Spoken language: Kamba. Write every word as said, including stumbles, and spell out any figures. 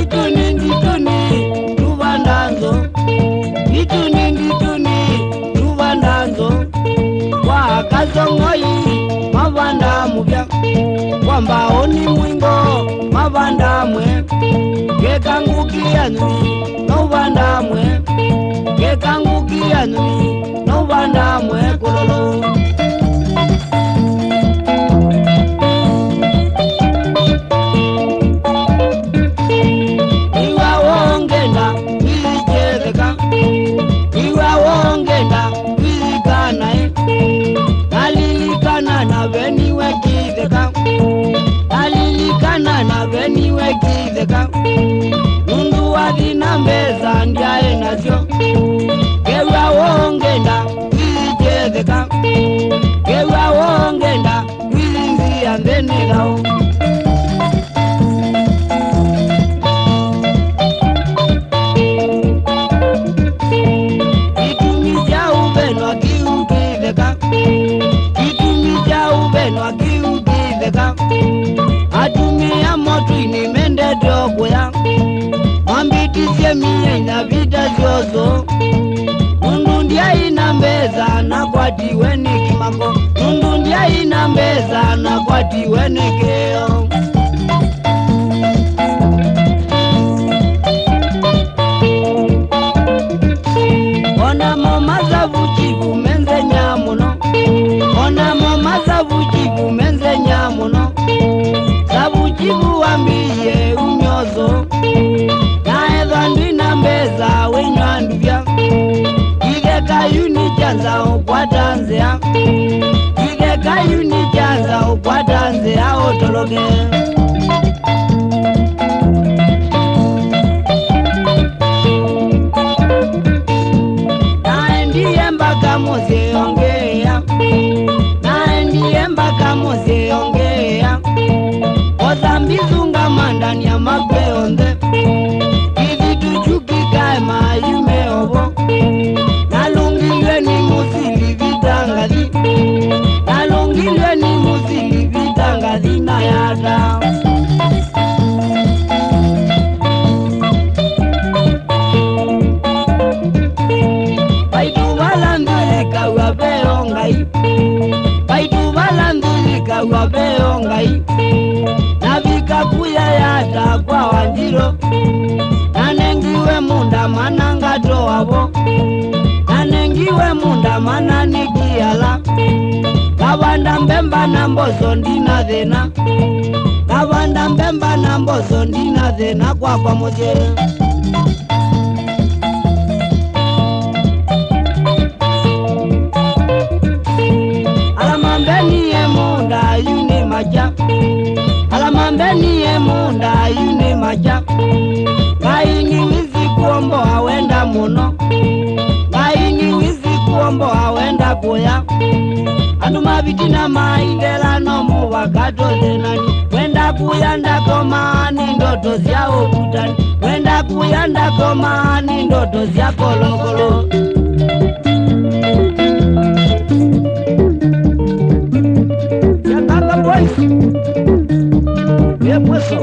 Ituni ndituni tuvanda nzũ, ituni ndituni tuvanda nzũ, kwa Kasongoi mavanda mũvya, kwa Mbaũni Mwingo mavanda mwe, keka nguki ya nyunyi no vanda mwe, keka nguki ya nyunyi no vanda mwe kũlũlũ. Iwa wongenda kwĩketheka, iwa wongenda kwĩlikanae, nalilikana na veniwe kĩtheka, nalilikana na veniwe kĩtheka, nũndũ wathi na mbesa ndyaĩ nasyo, kew'a wongenda kwĩketheka, kew'a wongenda kwĩlinzia nthĩnĩ thau. Itumi sya ũvenwa kĩu kĩtheka, itumi sya ũvenwa kĩu kĩtheka, atumĩa motũinĩ mendete o kũya, mambĩtisye mienya vita syosũ. Nũndũ ndyaĩ na mbesa nakwatiwe nĩ kĩmako, nũndũ ndyaĩ na mbesa nakwatiwe nĩ kĩo. Onamo masavu chivu menzenya mũno, onamo masavu chivu menzenya mũno. Savu chivu wambĩie umyoso, na ethwa ndwĩ na mbesa wĩnyw'a nduvya. Kĩtheka yu nĩ kyanza ũkwata nzĩa, kĩtheka yu nĩ kyanza ũkwata nzĩa ũtoloke. Naendie mbaka mũsyĩ ũngĩ ĩa, naendie mbaka mũsyĩ ũngĩ ĩa. Osa mbisu ngamandania makw'e onthe. Kĩthitũ kyu kĩkae mayume ovo. Nalũngilw'e nĩ mũsili vita ngathi. Nalũngilw'e nĩ mũsili vita ngathi na yata. Vaitũ vala nthĩ yĩkaw'a veo Ngai. Vaitũ vala nthĩ yĩkaw'a veo Ngai. Navika kuya yata kwa Wanjiro. Nanengiwe mũnda mana ngatoa vo. Nanengiwe mũnda mana nĩkiala. Ngavanda mbemba na mboso ndina thĩna. Ngavanda mbemba na mboso ndina thĩna kwakwa mũsyĩ. Ala mambenie mũnda yu nĩ makya. Ala mambenie mũnda yu nĩ makya. Ngai nĩ wĩsĩ kũomboa wenda mũno. Ngai nĩ wĩsĩ kũomboa wenda kũya. Andũ ma vitina ma ithela no mũvaka tũthĩnani. Wenda kũya ndakoma nĩ ndoto sya ũvutani. Wenda kũya ndakoma nĩ ndoto sya kolokolo. Sya Kamba Boys. Ye mweso.